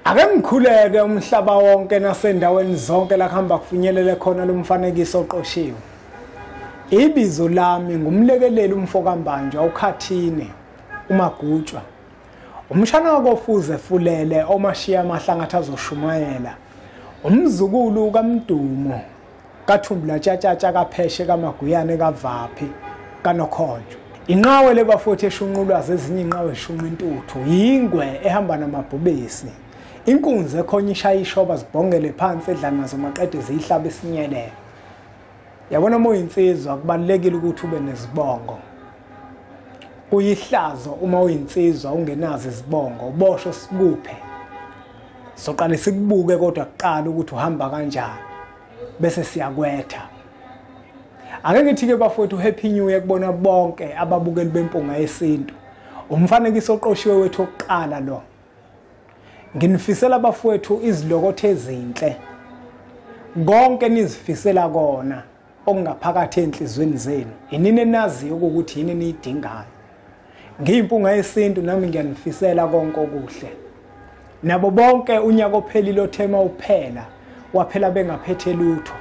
Ake ngikhuleke umhlaba wonke nasendaweni zonke la kuhamba kufinyelele khona lo mfanekiso oqoshiwe. Ibizo lami ngumlekeleli umfokaMbanjwa uKhathini uMagutshwa. Umshana wakofuze fulele omashiya amahlangathi azoshumayela. Umzukulu kaMdumo kaThumbula Tshatshatsha kaPheshe kaMaguyane kaVaphi kaNokhonjo. Inqawe lebafuthi eshunqulwa zezinye inqawe eshunqa intuthu, yingwe ehamba namabhubesi. Inkunzi ekhonya ishaya ishoba zibhongele phansi edla nazo maqede ziyihlaba isinyelele. Yabona uma uyinsizwa kubalulekile ukuthi ube nezibongo. Kuyihlazo uma uyinsizwa ungenazo izibongo, uboshwe sikuphe. Soqale sikubuke kodwa kuqala ukuthi uhamba kanjani bese siyakwetha. Ake ngithi ke bafowethu Happy New Year kubona bonke ababukeli beMpunga Yesintu. Umfanekiso oqoshiwe wethu oqala lo. Nginifisela bafowethu izilokotho ezinhle. Konke nizifisela kona okungaphakathi enhlizweni zenu. Inini enaziyo ukuthi yini eniyidingayo. NgiyiMpunga Yesintu nami ngiyanifisela konke okuhle. Nabo bonke unyaka ophelile othema uphela, waphela bengaphethe lutho.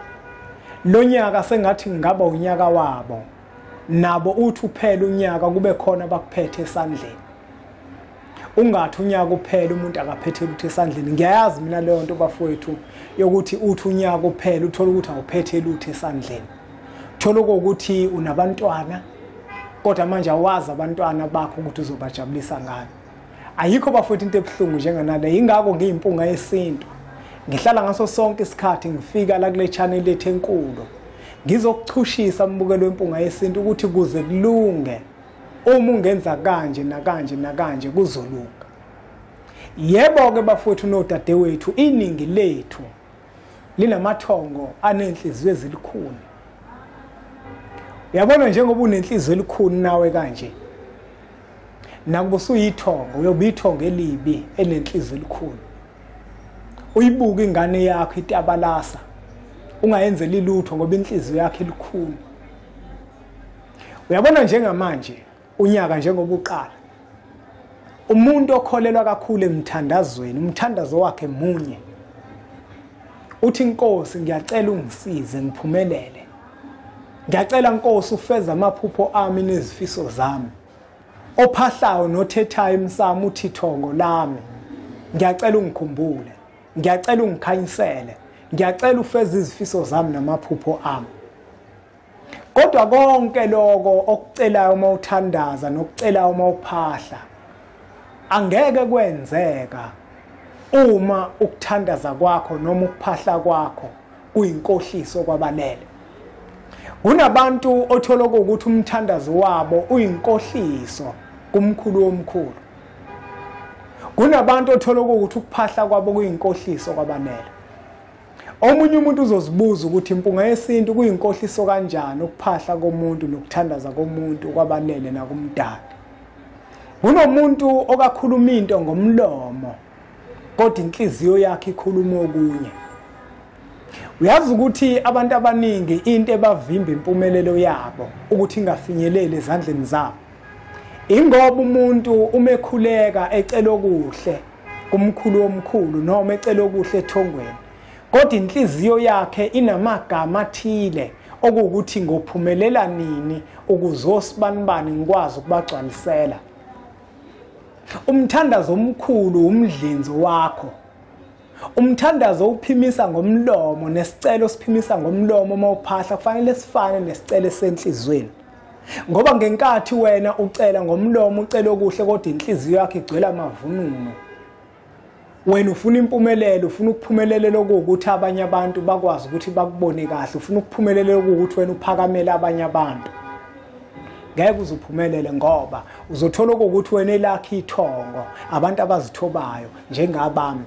Lo nyaka sengathi ngaba unyaka wabo. Nabo uthi uphela unyaka kube khona bakuphethe esandleni. Ungathi unyaka uphela umuntu akaphethe lutho esandleni. Ngiyayazi mina leyo nto bafowethu yokuthi uthi unyaka uphela uthola ukuthi awuphethe lutho esandleni. Thola ukuthi unabantwana kodwa manje awazi abantwana bakho ukuthi uzobajabulisa ngani. Ayikho bafowethu into ebuhlungu njenganale. Ingakho ngiyiMpunga Yesintu. Ngihlala ngaso sonke isikhathi ngifika la kule channel lethu enkulu. Ngizokuchushisa mbukelo weMpunga Yesintu ukuthi kuze kulunge. Uma ungenza kanje nakanje nakanje kuzolunga. Yebo ke bafowethu nodadewethu, iningi lethu linamathongo anenhliziyo ezilikhuni. Uyabona njengoba unenhliziyo elikhuni nawe kanje, nakuba usuyithongo uyobe ithongo elibi elenhliziyo elikhuni. Uyibuka ingane yakho itabalasa ungayenzeli lutho ngoba inhliziyo yakho ilikhuni. Uyabona njengamanje unyaka njengoba uqala, umuntu okholelwa kakhulu emthandazweni, umthandazo wakhe munye, uthi Nkosi ngiyacela ungisize ngiphumelele, ngiyacela Nkosi ufeze amaphupho ami nezifiso zami. Ophahlayo nothethayo emsamo uthi thongo lami, ngiyacela ungikhumbule, ngiyacela ungikhanyisele, ngiyacela ufeze izifiso zami namaphupho ami. Kodwa konke lokho okucelayo uma uthandaza nokucelayo uma uphahla angeke kwenzeka uma ukuthandaza kwakho noma ukuphahla kwakho kuyinkohliso kwabalele. Kunabantu othola ukuthi umthandazo wabo uyinkohliso kumkhulu womkhulu. Kunabantu othola ukuthi ukuphahla kwabo kuyinkohliso kwabalele. Omunye umuntu uzozibuza ukuthi iMpunga Yesintu kuyinkohliso kanjani ukuphahla komuntu nokuthandaza komuntu kwabalele nakumdali. Kunomuntu okakhuluma into ngomlomo kodwa inhliziyo yakhe ikhuluma okunye. Uyazi ukuthi abantu abaningi into ebavimba impumelelo yabo ukuthi ingafinyeleli ezandleni zabo, ingoba umuntu uma ekhuleka ecela okuhle kumkhulu womkhulu noma ecela okuhle ethongweni, kodwa inhliziyo yakhe inamagama athile okuwukuthi ngophumelela nini ukuze osibanibani ngikwazi ukubagcwalisela. Umthandazo omkhulu umdlinzo wakho. Umthandazo uphimisa ngomlomo nesicelo siphimisa ngomlomo uma uphahla kufanele sifane nesicelo senhlizweni. Ngoba ngenkathi wena ucela ngomlomo ucela okuhle kodwa inhliziyo yakho igcwele amavununo. Wena ufuna impumelelo, ufuna ukuphumelela ukuthi abanye abantu bakwazi ukuthi bakubone kahle, ufuna ukuphumelela ukuthi wena uphakamele abanye abantu. Ngeke uzuphumelele ngoba uzothola ukuthi wena elakhe ithongo abantu abazithobayo njengabami.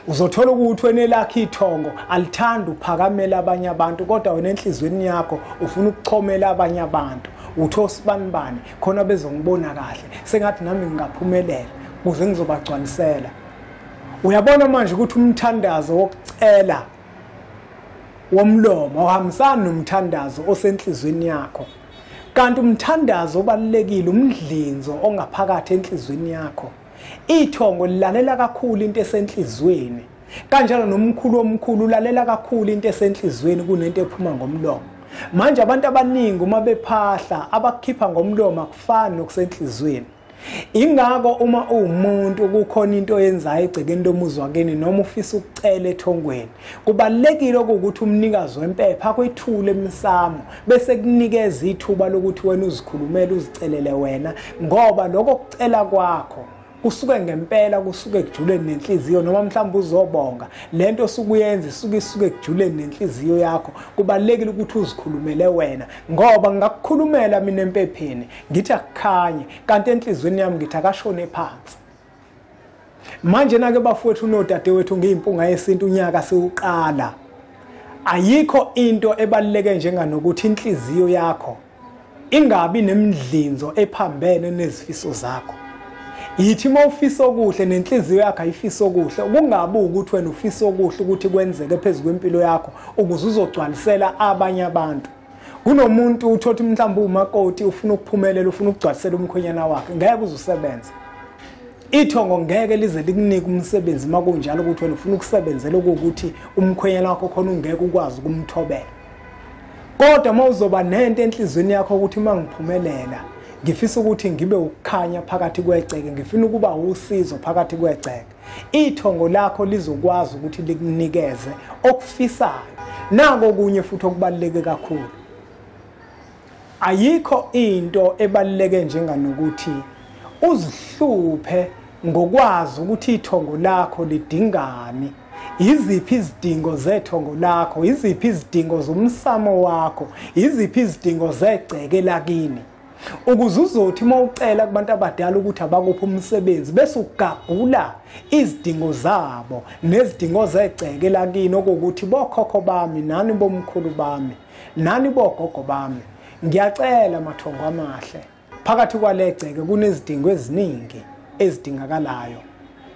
Uzothola ukuthi wena elakhe ithongo alithanda uphakamela abanye abantu kodwa wena enhlizweni yakho ufuna ukuchomela abanye abantu. Uthi osibanibani khona bezongibona kahle sengathi nami ngingaphumelela ukuze ngizobagcwalisela. Uyabona manje ukuthi umthandazo wokucela womlomo awuhambisani nomthandazo osenhlizweni yakho. Kanti umthandazo obalulekile umdlinzo ongaphakathi enhlizweni yakho. Ithongo lilalela kakhulu into esenhlizweni, kanjalo nomkhulu omkhulu ulalela kakhulu into esenhlizweni kunento ephuma ngomlomo. Manje abantu abaningi uma bephahla abakhipha ngomlomo akufani nokusenhlizweni. Ingako uma uwumuntu kukhona into oyenzayo egcekeni lomuzi wakini noma ufisa ukucela ethongweni, kubalulekile ukuthi umnikazi wempepha akwethule emsamo bese kunikeza ithuba lokuthi wena uzikhulumele, uzicelele wena, ngoba lokho kucela kwakho kusuke ngempela kusuke kujuleni nenhliziyo, noma mhlawumbe uzobonga lento osukuyenza isuke kujuleni nenhliziyo yakho. Kubalulekile ukuthi uzikhulumele wena, ngoba ngingakukhulumela mina empepheni ngithi akukhanye, kanti enhliziyweni yami ngithi akashone phansi. Manje nake bafowethu nodadewethu, ngiyimpunga yesintu, unyaka siwuqala, ayikho into ebaluleke njenganokuthi inhliziyo yakho ingabi nemidlinzo ephambene nezifiso zakho. Yithi uma ufisa okuhle nenhliziyo yakho ayifisa okuhle, kungabi ukuthi wena ufisa okuhle ukuthi kwenzeke phezu kwempilo yakho ukuze uzogcwalisela abanye abantu. Kunomuntu uthothi mhlawumbe umakoti ufuna ukuphumelela, ufuna ukugcwalisela umkhwenyana wakhe, ngeke uzusebenze. Ithongo ngeke lize likunike umsebenzi makunjalo ukuthi wena ufuna ukusebenzela ukuthi umkhwenyana wakho khona ungeke ukwazi ukumthobela. Kodwa uma uzoba nento enhliziyweni yakho ukuthi uma ngiphumelela ngifisa ukuthi ngibe ukukhanya phakathi kwegceke, ngifuna ukuba usizo phakathi kwegceke, ithongo lakho lizokwazi ukuthi likunikeze okufisayo. Nako kunye futhi okubaluleke kakhulu, ayikho into ebaluleke njenganokuthi uzihluphe ngokwazi ukuthi ithongo lakho lidingani, iziphi izidingo zethongo lakho, iziphi izidingo zomsamo wakho, iziphi izidingo zegceke lakini, ukuze uzothi uma ucela kubantu abadala ukuthi abakuphi umsebenzi bese ugagula izidingo zabo nezidingo zegceke lakini, okuwukuthi bokhokho bami nani bomkhulu bami nani bogogo bami, ngiyacela mathongo amahle, phakathi kwalegceke kunezidingo eziningi ezidingakalayo,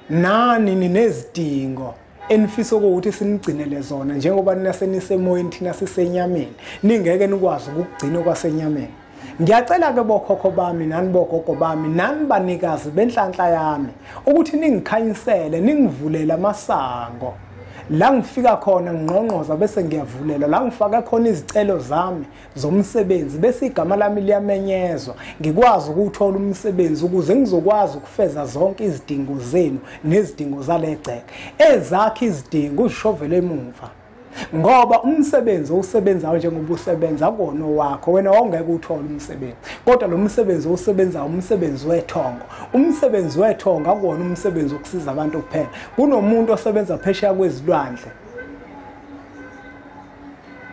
nani ninezidingo enifisa ukuthi sinigcinele zona njengoba nina senisemoyeni thina sisenyameni, ningeke nikwazi ukugcina kwasenyameni. Ngiyacela ke bokhokho bami nani bogogo bami nani banikazi benhlanhla yami ukuthi ningikhanyisele, ningivulele amasango la ngifika khona ngqongqoza bese ngiyavulelwa, la ngifake khona izicelo zami zomsebenzi bese igama lami liyamenyezwa, ngikwazi ukuthola umsebenzi ukuze ngizokwazi ukufeza zonke izidingo zenu nezidingo zalegceke. Ezakhe izidingo uzishovele emuva, ngoba umsebenzi owusebenzayo njengoba usebenza kona wakho wena wawungeke uthole umsebenzi, kodwa lo msebenzi owusebenzayo umsebenzi wethongo. Umsebenzi wethongo akuwona umsebenzi wokusiza abantu kuphela. Kunomuntu osebenza phesheya kwezilwandle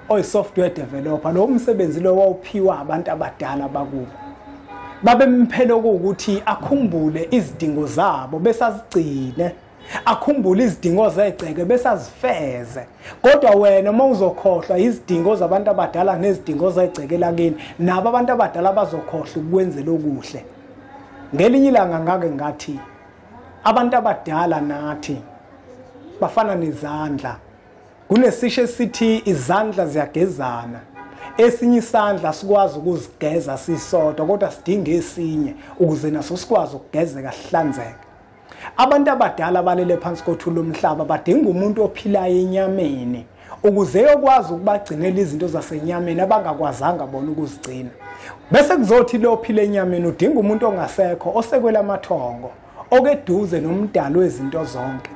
oyi-software developer, lo msebenzi lo wawuphiwa abantu abadala bakubo, babemphele ukuthi akhumbule izidingo zabo bese azigcine, akhumbule izidingo zegceke bese azifeze. Kodwa wena uma uzokhohlwa izidingo zabantu abadala nezidingo zegceke lakini, nabo abantu abadala bazokhohlwa ukwenzela okuhle. Ngelinye ilanga ngake ngathi abantu abadala nathi bafana nezandla. Kunesisho esithi izandla ziyagezana, esinye isandla sikwazi ukuzigeza sisodwa kodwa sidinga esinye ukuze naso sikwazi ukugezeka sihlanzeke. Abantu abadala balele phansi kothuli lomhlaba badinga umuntu ophilayo enyameni ukuze eyokwazi ukubagcinela izinto zasenyameni abangakwazanga bona ukuzigcina. Bese kuzothi lo ophila enyameni udinga umuntu ongasekho osekwela amathongo, okeduze nomdalo wezinto zonke,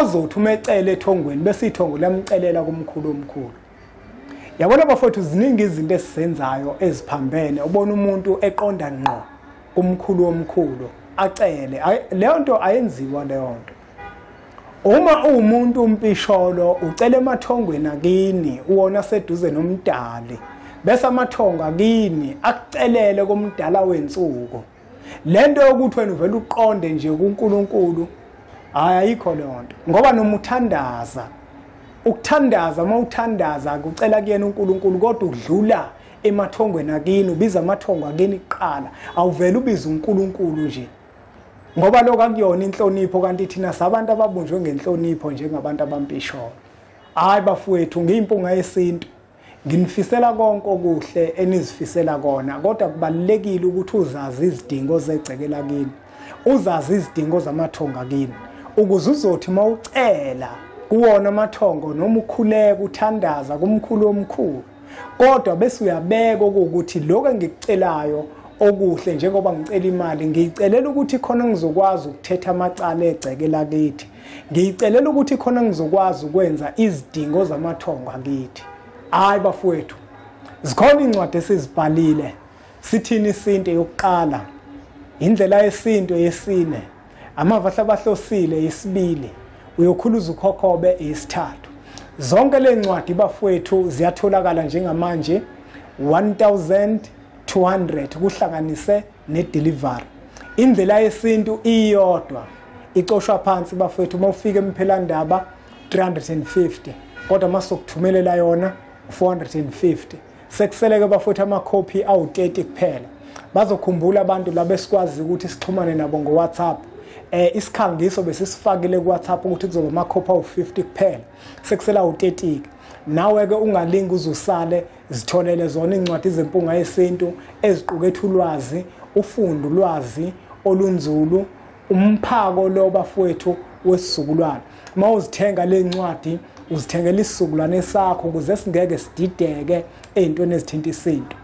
ozothi uma ecele ethongweni bese ithongo liyamcelela kumkhulu omkhulu. Yabona bafowethu, ziningi izinto esizenzayo eziphambene. Ubona umuntu eqonda ngqo kumkhulu omkhulu acele, leyo nto ayenziwa leyo nto. Uma uwumuntu umpisholo ucela emathongweni akini, uwona seduze nomdali, bese amathongo akini akucelele komdala wensuku. Lento yokuthi wena uvela uqonde nje kuNkulunkulu, hayi ayikho leyo nto, ngoba noma uthandaza, ukuthandaza uma uthandaza kucela kuyena uNkulunkulu, kodwa udlula emathongweni akini, ubiza amathongo akini kuqala, awuvele ubiza uNkulunkulu nje, ngoba lokho akuyona inhlonipho. Kanti thina sabantu ababunjwe ngenhlonipho njengabantu abampisholo. Hayi bafowethu, ngiyimpunga yesintu, nginifisela konke okuhle enizifisela kona, kodwa kubalulekile ukuthi uzazi izidingo zegceke lakini. Uzazi izidingo zamathongo kini ukuze uzothi mawucela kuwona amathongo noma ukhuleka uthandaza kumkhulu omkhulu, kodwa bese uyabeka ukuthi lokho engikucelayo okuhle, njengoba ngicela imali ngiyicelela ukuthi khona ngizokwazi ukuthetha amacala egceke lakithi, ngiyicelela ukuthi khona ngizokwazi ukwenza izidingo zamathongo akithi. Hayi bafowethu, zikhona incwadi esizibhalile. Sithini isinto yokuqala, indlela yesinto yesine, amava abahlosile yesibili, uyokhuluza ukhokhobe yesithathu. Zonke le ncwadi bafowethu ziyatholakala njengamanje 1200 kuhlanganise nedelivery. Indlela yesintu iyodwa icoshwa phansi bafowethu, uma ufika emphelandaba 350, kodwa masokuthumelela yona 450. Sekuseleke bafowethu amakhophi awu30 kuphela. Bazokhumbula abantu laba esikwazi ukuthi sixhumane nabo ngo-WhatsApp. Isikhangiso besisifakile ku-WhatsApp ukuthi kuzoba amakhophi awu50 kuphela, sekusela awu30. Nawe ke ungalingi uzusale, zitholele zona incwadi zempunga yesintu eziqukethe ulwazi, ufunde ulwazi olunzulu, umphako lo bafowethu wesizukulwane. Uma uzithenga le ncwadi uzithengela isizukulwane sakho ukuze singeke sidideke ey'ntweni ezithinta isintu.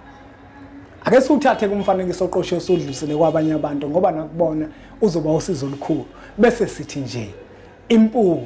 Ake siwuthathe kumfanekiso oqoshiwe siwudlulisele kwabanye abantu, ngoba nakubona uzoba usizo olukhulu. Bese sithi nje impunga.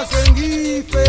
Sengife.